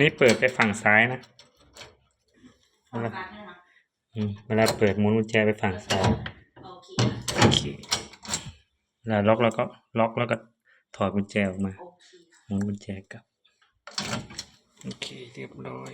ນີ້ເປີດໄປຝັ່ງຊ້າຍນະ. ອືມ ເວລາເປີດໝູນກຸນແຈໄປຝັ່ງຊ້າຍ. ໂອເຄ ໂອເຄ ເວລາລັອກແລ້ວກໍ ລັອກແລ້ວກໍຖອດກຸນແຈອອກມາ. ໂອເຄ ໝູນກຸນແຈກັບ. ໂອເຄ ຮຽບຮ້ອຍ.